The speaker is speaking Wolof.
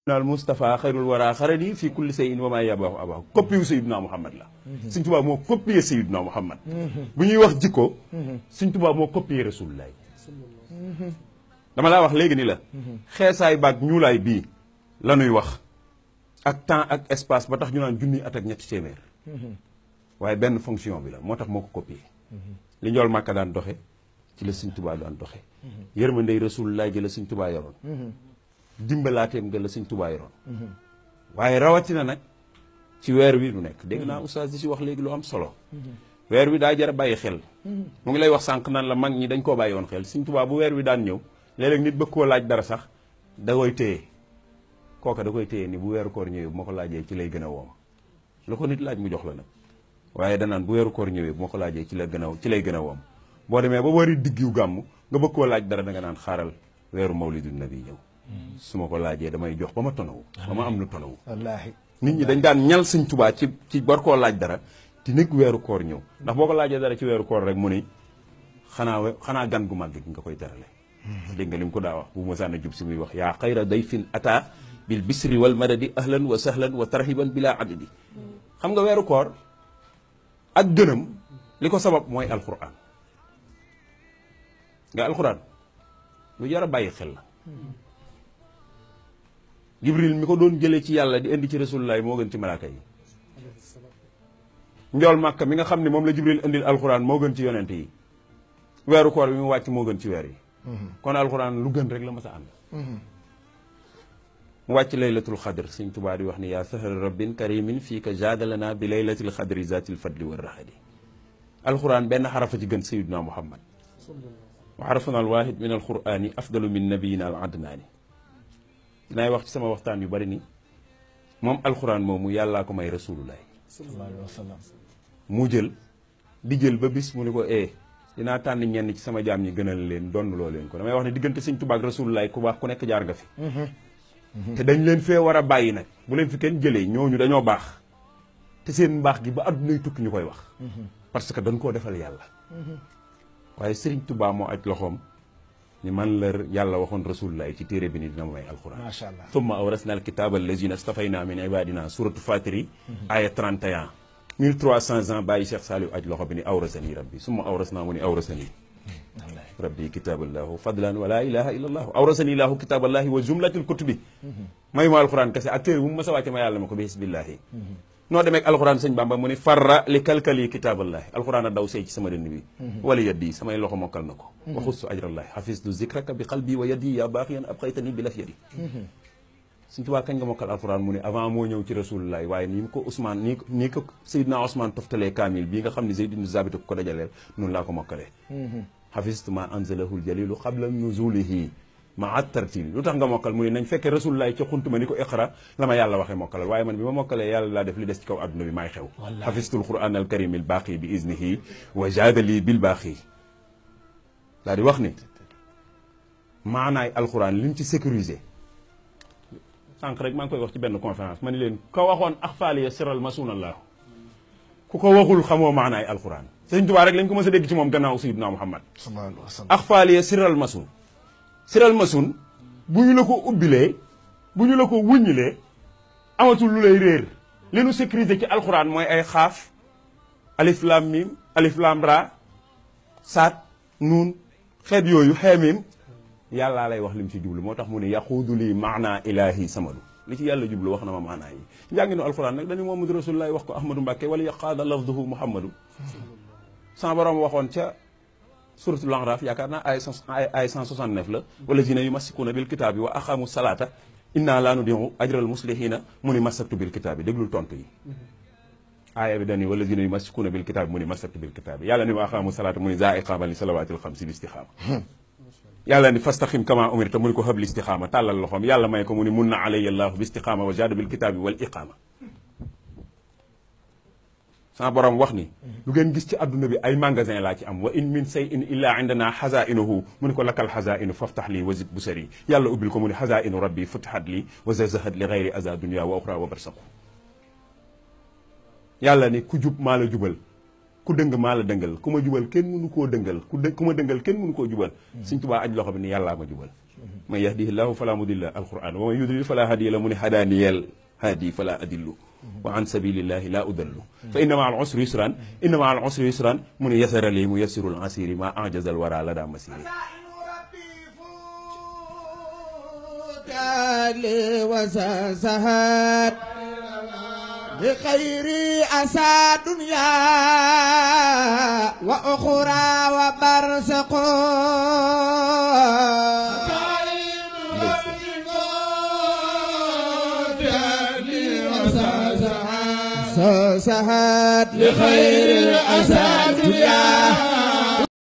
naal Moustapha xayrul wara xaradi fii kulli shay'in wa maa yabaahu abaahu copie wu Seydina Muhammad la. Sëñ Tuubaa moo copier Seydina Muhammad. bu ñuy wax jikko. Sëñ Tuubaa moo copier Rasulullah. dama laa wax léegi ni la. xeesaay baag ñuulaay bii la ñuy wax. ak temps ak espace ba tax ñu naan junni at ak ñetti téeméer. waaye benn fonction bi la moo tax moo ko copier. li njool Màkka daan doxe ci la Sëñ Tuubaa daan doxe. yërmandey Rasulullah ji la Sëñ Tuubaa yoroon. dimbalaateem nga la Sëñ Tuubaa yoroon. waaye rawatina nag ci weer wi nu nekk dégg naa oustaz di si wax léegi lu am solo. weer wi daa jar a bàyyi xel. mu ngi lay wax sànq naan la mag ñi dañ koo bàyyi woon xel Sëñ Tuubaa bu weer wi daan ñëw léeg-léeg nit bëgg koo laaj dara sax da koy téye kooka da koy téye ni bu weeru koor ñëwee bu ma ko laajee ci lay gën a woom la ko nit laaj mu jox la nag waaye danaan bu weeru koor ñëwee bu ma ko laajee ci lay gën a woom boo demee ba wari diggiw gàmm nga bëgg koo laaj dara da nga naan xaaral weeru mawlidu nabi ñëw su ma ko laajee damay jox ba ma tonawu ba ma am lu tonawu wallaahi nit ñi dañ daan ñal Sëñ Tuubaa ci war koo laaj dara di nekk weeru koor ñëw ndax boo ko laajee dara ci weeru koor rek mu ni xanaa gan gu màgg gi nga koy terale dégg nga li mu ko daa wax bu ma sànna jub si muy wax yaa xayra dayfin ata bil bisri wal madadi ahlan wa sahlan wa tarhiban bila adadi xam nga weeru koor ak gënam li ko sabab mooy alquran nga alquran lu jar a bàyyi xel la Jibril mi ko doon jëlee ci yàlla di indi ci Rasulullah moo gën ci malaaka yi njool Màkka mi nga xam ne moom la Jibril indil alxuraan moo gën ci yonent yi weeru koor bi mu wàcc moo gën ci weer yi kon alxuraan lu gën rek la mas a ànd mu wàcc laylatul xadr Sëñ Tuubaa di wax ni yaa sahra rabbin karimin fii ka jaadalana bi laylatil xadri zatil fadli wa rahadi alxuraan benn xarafa ci gën Sayyidina Muhammad wa xarafuna alwaahid min alqurani afdalu min nabiyina al adnaani dinaay wax ci sama waxtaan yu bari ni moom alxuraan moomu yàllaa ko may rasulullah sallallahu alayhi wa sallam mu di jël ba bis mu ni ko dinaa tànn ñenn ci sama jaam ñi gënal leen donnloo leen ko damay wax ne diggante Sëñ Tuubaa ak rasulullah ku baax ku nekk jaar nga fi te dañ leen fee war a bàyyi nag bu leen fi kenn jëlee ñooñu dañoo baax te seen mbaax gi ba àddunay tukki ñu koy wax parce que dañ koo defal yàlla waaye Sëriñ Tuubaa moo aj loxoom ni man la yàlla waxoon rasulullah ci téere bi ni dina ma may alquran macha allah thumma awrasna alkitaba allazina stafayna min ibadina suratu fatiri aya 31 1300 ans bàyyi Cheikh Saliou aj loxo bi ni awrasani rabbi summa awrasna mu ni awrasani rabbi kitaballahu fadlan wa la ilaha illa allah awrasani lahu kitaballahi wa jumlatil kutubi may ma alquran kese ak téere bu mu ma sa wàcce ma yàlla ma ko bi hisbillahi noo demee ak alxuraan sëñ Bamba mu ni farra li kalkali kitaaballahi alxuraan a daw sey ci sama dënn bi wala yaddi samay loxo mokkal na ko wa xustu ajrallahi xafistu zikraka bi qalbi wa yaddi yaa baaxiyan ab xaytani bi laf yadi Sëñ Tuubaa kañ nga mokkal alxuraan mu ne avant moo ñëw ci rasulullahi waaye ni ko Ousmane nii ko Seydina Ousmane toftalee kaamil bii nga xam ne Zayd ibn Zaabit ko dajaleel noonu laa ko mokkalee xafistu ma anzalahul jalilu qabla nuzulihi ma at tartil lu tax nga mokkal mu ne nañ fekkee rasulullah ci xuntuma ni ko iqra la ma yàlla waxee mokkalal waaye man bi ma mokkalee yàlla laa def li des ci kaw adduna bi maay xew xafistul quran al karim al baaqi bi iznihi wa jaadali bil baaqi daa di wax ni maanaay alquran liñ ci sécurisé sànq rek maa ngi koy wax ci benn conférence ma ni leen ko waxoon axfaaliya siral masunallahu ku ko waxul xamoo maanaay alquran Sëñ Tuubaa rek lañ ko mës a dégg ci moom gannaaw Sayyidina Muhammad sallallahu alayhi wa sallam axfaaliya siral masun siral masun bu ñu la ko ubbilee bu ñu la ko wuññilee amatul lu lay réer li nu sécurité ci alxuraan mooy ay xaaf alif lam mim alif lam ra saat nuun xeet yooyu xeemim yàllaa lay wax lim ci jublu moo tax mu ne yaxuudu lii maana ilahi samadu li ci yàlla jublu wax na ma maanaa yi njànginu alxuraan nag dañu Muhammadu Rasulullahi wax ko Ahmadu Mbàkke wala yaqaada lafduhu Muhammadu sama borom waxoon ca suratul Araf yaakaar naa ay 169 la wallazina yumassikuuna bil kitaabi wa aqaamu salaata inna laa nudii'u ajral muslihina mu ni massaktu bil kitaabi déglul tontu yi aaya bi dañuy wallazina yumassikuuna bil kitaabi mu ni massaktu bil kitaabi yàlla ni wa aqaamu salaata mu ni zaa iqaaman li salawaatil xamsi bi istixaama yàlla ni fastaxim kama umirta mu ni ko habli istixaama tàllal loxoom yàlla may ko mu ni mun na alayya allaahu bi istixaama wa jaada bil kitaabi wal iqaama sama borom wax ni lu ngeen gis ci adduna bi ay magasin laa ci am wa in min shay'in illa indana xazainuhu mu ni ko lakkal xazainu faftax lii wa zid busari yàlla ubbil ko mu ni xazainu rabbi futihat lii wa zazahat li gayri aza dunia wa oxra wa barsaqu yàlla ni ku jub maa la jubal ku dëng maa la dëngal ku ma jubal kenn mënu koo dëngal ku ma dëngal kenn mënu koo jubal Sëñ Tuubaa aj loxo bi ni yàllaa ma jubal man yahdihillahu fala mudilla alquran wa man yudlil fala hadiya la mu ne hadaniyel hadi fala adillu wa an sabilillahi la udallu fa inna ma al usri yusran inna ma al usri yusran mu ne yasara li mu yassirul asiri ma anjazal wara la daa masiri وسهاد بخير أسى دنيا وأخرى وبرزق سهاد لخير أسى دنيا